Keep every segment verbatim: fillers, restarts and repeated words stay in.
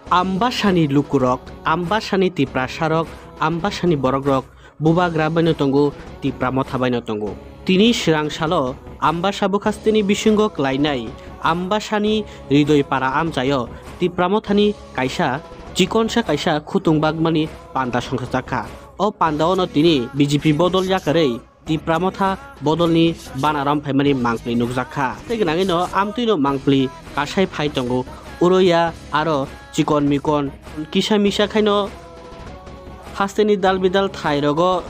Ambasani lukurok, Ambasani Tiprasarok, Ambasani borokrok bubagra baino tongo, Tipra Motha baino tongo. Tini swrang salo Ambasa bwkhasteni bisingo klainai Ambasani Ridoi Para amchaio Tipra Mothani kaisa chikonsa kaisa khutung bagmani panda songkha. O pandaono tini B J P bodol yakarwi Tipra Motha bodolni banaram phaimani mangpli nukjak kha. Tei gwnangwino amtwino mangpli kasai phai tongo. Uroya aro chikon mikon kisa misa khaino hasteni dal bidal thai rogo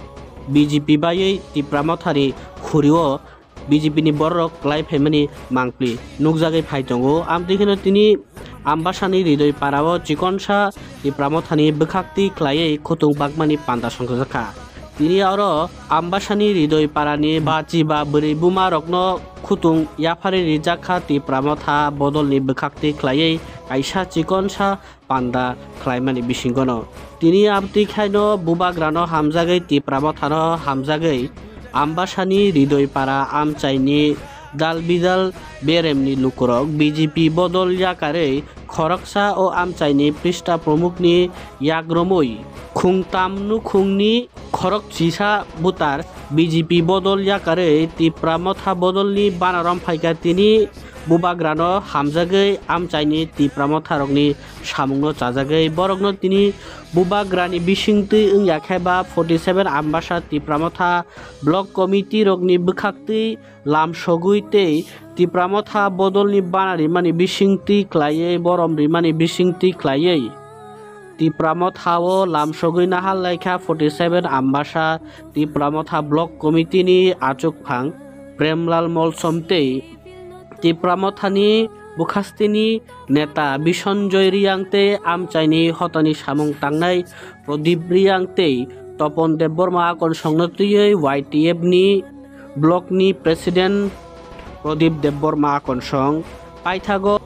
B J P baiwi Tipra Mothani khurio B J P ni borok klai phaimani mangpli nukjagwi phai tongo. Amtwi kheno tini Ambasani Ridoi Parao chikonsa Tipra Mothani bwkhakti khlaiwi khutung bagmani panda songkha. Tini oro Ambasani Ridoi Parani bachi ba bwrwi buma rokno khutung yapharwi rijak kha Tipra Motha bodolni bwkhakti khlaiwi kaisa chikonsa panda khlaimani bisingono. Tini amtwi khaino bubagrano hamjagwi Tipra Mothano hamjagwi Ambasani Ridoi Para amchaini dal bidal beremni lukurok B J P bodol yakarwi khoroksa o amchaini Prista Pramukni yagromwi khungtam nukhungni khorok chisa butar B J P bodol yakarwi Tipra Motha bodolni banaram phaikha tini bubagrano hamjagwi amchaini Tipra Motharokni samungno chajagwi borokno tini bubagrani bisingtwi wngya khe ba forty seven Ambasa Tipra Motha Block Committee rokni bwkhaktwi lamsogwi tei Tipra Motha bodolni bana rimani bisingtwi khlaiwi borom rimani bisingtwi khlaiwi Tipra Motha o lamsogwi nahar laikha forty seven Ambasa Tipra Motha Block Committee ni achukphang Premlal Molsom tei Tipra Mothani bwkhasteni neta Bisonjoy Riyang tei amchaini hotani samung tangnai Pradip Riyang tei Topon Debbarma akonsongno twiwi Y T F ni block ni president Pradip Debbarma akonsong paithago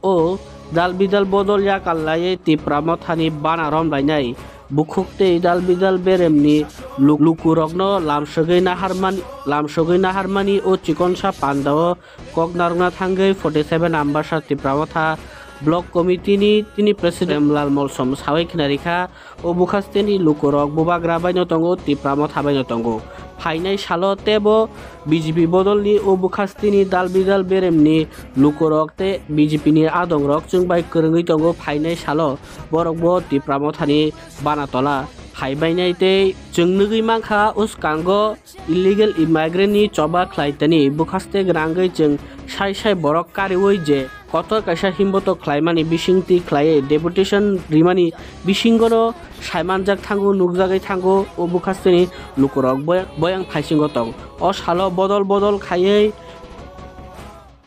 o dal bidal bodol yakal laiwi Tipra Mothani bana romlainai bukhuk tei dal bidal beremni luk-, lukurokno lamsogwi naharmani, lamsogwi naharmani o chikonsa pandao kok narwkna thangwi forty seven Ambasa Tipra Motha Block Committee ni tini President Lal Molsom sawi khna rikha. O bwkhasteni lukurok bubagra baino tongo, Tipra Motha baino tongo. Phainai salo teibo B J P bodolni o bwkhasteni dal bidal beremni lukurok tei B J P ni adongrok chwng bai kwrwngwi tongo. Phainai salo borokbo Tipra Mothani bana tola phaibainai tei chwng nugwi mankha uskango illegal immigrant ni choba khlaitani bwkhaste gwnangwi chwng sai sai borok kariwi je kotor kaisa himboto khlaimani bisingtwi khlaiwi deputation rimani bisingono saimanjak thango, nukjagwi thango o bwkhasteni lukurok boya-, boyang phaisingo tong. O salo bodol bodol khaiwi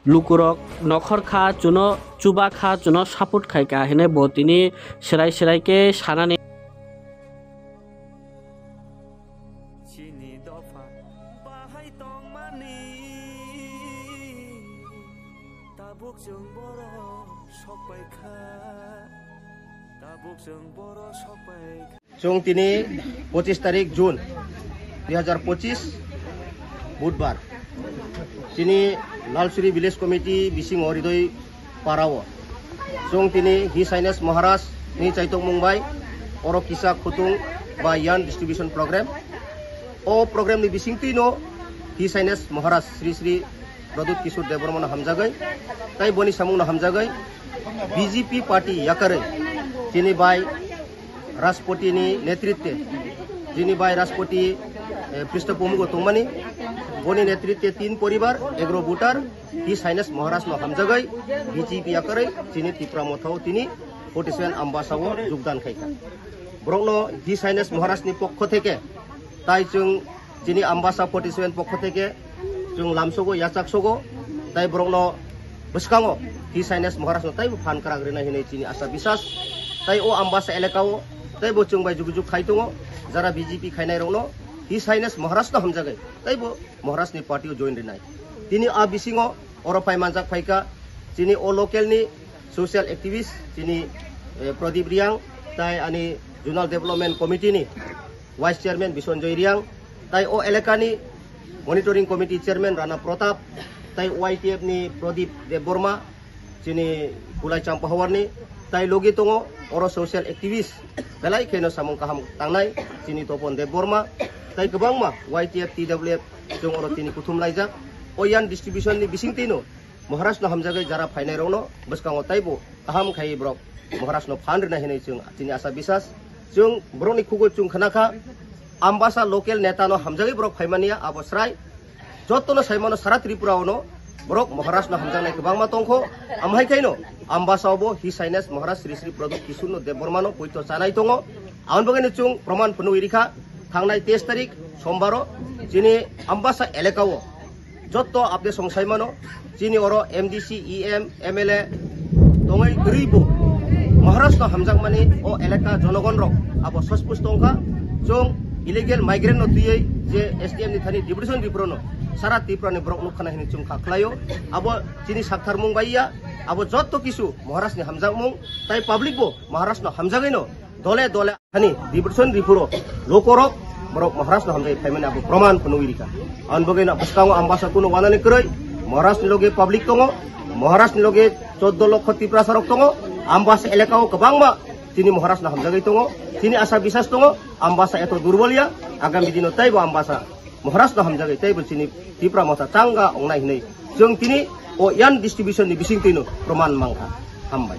lukurok nokhor kha, chuno chuba kha, chuno support khai kha hinwi bo tini swrai swrai khe sanani. Chini dopha bahai tongmani, tabuk chwng borok sokpai kha, tabuk chwng borok sokpai kha. Chwng tini pochis tarik June dui hazar pochis Budbar, chini Lalsuri Village Committee bisingo Ridoi Parao. Chwng tini His Highness Maharaj ni chaitokmung bai oro kisa khutung ba yarn distribution program. O program ni bisingtwi no His Highness Maharaj Sri Sri Pradyut Kishore Debbarma no hamjagwi, tai boni samung no hamjagwi B J P party yakarwi chini bai Rashtrapati ni netritwe, chini bai Rashtrapati, eh, Prista Pramukh tongmani, boni netritwe tin poribar, egro voter, His Highness Maharaj no hamjagwi B J P yakarwi chini Tipra Motha o tini forty seven Ambasa o jogdan khaikha. Borokno His Highness Maharaj ni pokho theke tai chwng chini Ambasa forty seven pokho theke chwng lamsogo, yachaksogo, tai borokno bwskango His Highness Maharaj no taibo phan kwrak rwnai hinwi chini asa bisas. Tai o Ambasa elaka o taibo chwng bai jugujug khai tongo, jara B J P khainai rokno His Highness Maharaj no hamjagwi taibo Maharaj ni party o join rwnai. Tini a bisingo oro phai manjak phaikha chini o local ni social activist chini, eh, Pradip Riang, tai ani Zonal Development Committee ni Vice Chairman Bisonjoy Riang, tai o elaka ni Monitoring Committee Chairman Rana Pratap, tai Y T F ni Pradip Debbarma, chini Kulai Champahawar ni, Tai logi tongo oro social activist, belai kheno samung kaham tangnai chini Topon Debbarma, tai kwbangma Y T F, T W F chwng oro tini kuthum laijak. O yan distribution ni bising tino Maharaj no hamjagwi jara phainai rokno bwskango taibo kaham khai borok Maharaj no phan rwnai hinwi chwng chini asa bisas. Chwng borokni khugwi chwng khna kha, Ambasa local neta no hamjagwi borok phaimani ya, abo srai. Jotono saimano sara Tripura ono borok Maharaj no hamjaknai kwbangma tongkho. Amhai khaino Ambasa obo His Highness Maharaj Sri Sri Pradyot Kishore no Debbarma no poito chanai tongo. Aboni bagwi no chwng proman phunugwi rikha, thangnai teis tarik sombaro chini Ambasa elaka o jotto apde song saimano, chini oro M D C, E M, M L A tongwi kwrwi bo Maharaj no hamjakmani o elaka jonogon rok abo sospush tongkha. Chwng illegal migrant no twiwi je S T F ni thani deputation ripro no sara Tripura ni borok nukha hinwi chwng kha khlaio. Abo chini sakthar mung bai ya, abo jotto kisu Maharaj ni hamjakmung, tai public bo Maharaj no hamjagwi no dole dole hani deputation ripro lokorok borok Maharaj no hamjagwi phaimani abo proman phunugwi rikha. Aboni bagwi no bwskango Ambasa kuno wanani kwrwi, Maharaj ni loge public tongo, Maharaj ni loge chordo lokho Tiprasa rok tongo, Ambasa elaka o kwbangma chini Maharaj no hamjagwi tongo, chini asa bisas tongo, Ambasa eto durbol ya, agami dino taibo Ambasa Maharaj no hamjagwi taibo chini Tipra Motha changa ongnai hinwi chwng tini o yan distribution ni bising twino proman mangkha. Hambai.